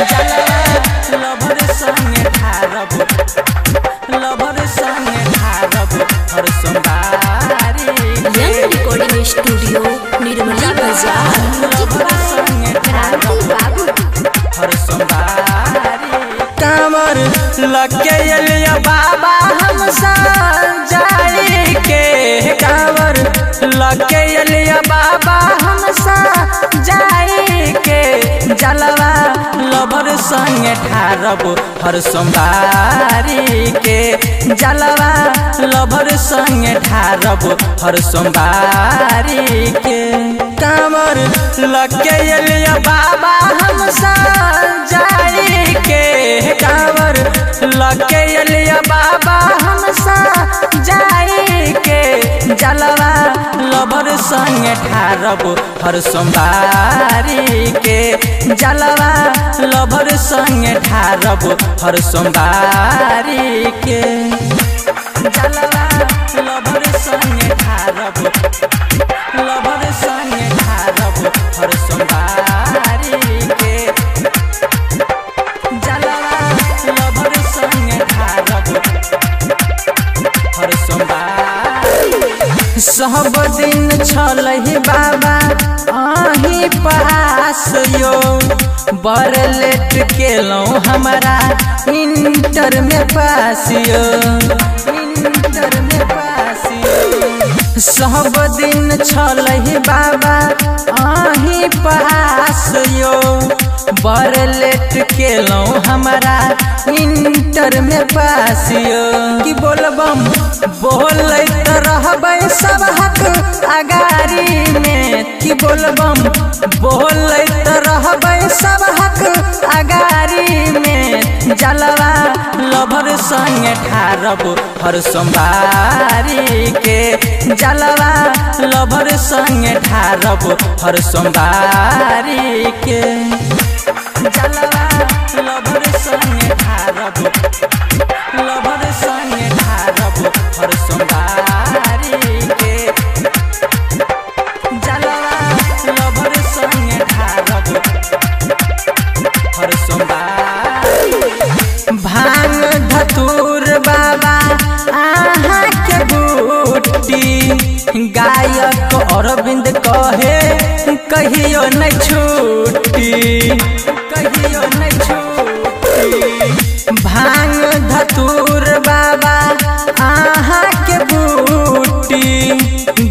जलवा लभर संगे ठारब, लभर संगे ठारब हर सोमवारी के। यंग रिकॉर्डिंग स्टूडियो निर्मली बाजार। लभर संगे क्रांति ठारब बाबू। हर सोमवारी। कांवर लके एलिया बाबा हम जाई के, कांवर लके एलिया बाबा हम जाई के, जलवा लभर संगे ठारब हर सोमवारी के, जलवा लभर संगे ठारब हर सोमवारी के। कांवर लके एलिया बाबा हम जाई के, कांवर लके एलिया बाबा हम जाई के, जलवा लभर संगे ठारब हर सोमवारी के, जलवा लभर संगे ठारब हर सोमवारी के। जलवा लभर संगे ठारब, लभर संगे ठारब हर सोमवारी के। जलवा लभर संगे ठारब हर सोमवार। सब दिन छलहि बाबा अहीं पास यो, बड़ लेट केलहुँ हमरा इंटर में पास यो, इंटर में पास यो। सब दिन छलहि बाबा अहीं पास यो, बड़ लेट केलहुँ हमरा इंटर में पास यो। की बोलबम बोलैत रहबै सबहक अगारी में, की बोलबम बोलैत रहबै सबहक अगारी में, जलवा लभर संगे ठारब हर सोमवारी के, जलवा लभर संगे ठारब हर सोमवारी के। जलवा लभर संगे ठारब, लभर संगे ठारब हर सोमवारी के। जलवा लभर संगे ठारब हर सोमवार। भांग धतूर बाबा अहाँ के बूटी, गायक अरविंद कहे कहियो नहीं छूटी, कहियो नहीं छूटी। भांग धतूर बाबा अहाँ के बूटी,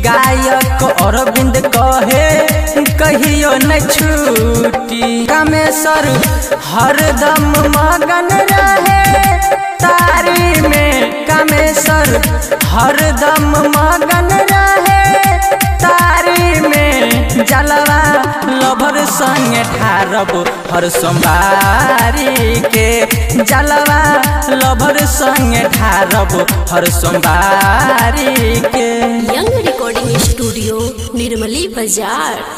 गायक अरविंद कहे कहियो नहीं छूटी। कामेश्वर हरदम मगन रहे तारी में, कामेश्वर हरदम मगन रहे तारी में, जलवा लभर संगे ठारब हर सोमवारी के, जलवा लभर संगे ठारब हर सोमवारी के। यंग रिकॉर्डिंग स्टूडियो निर्मली बाजार।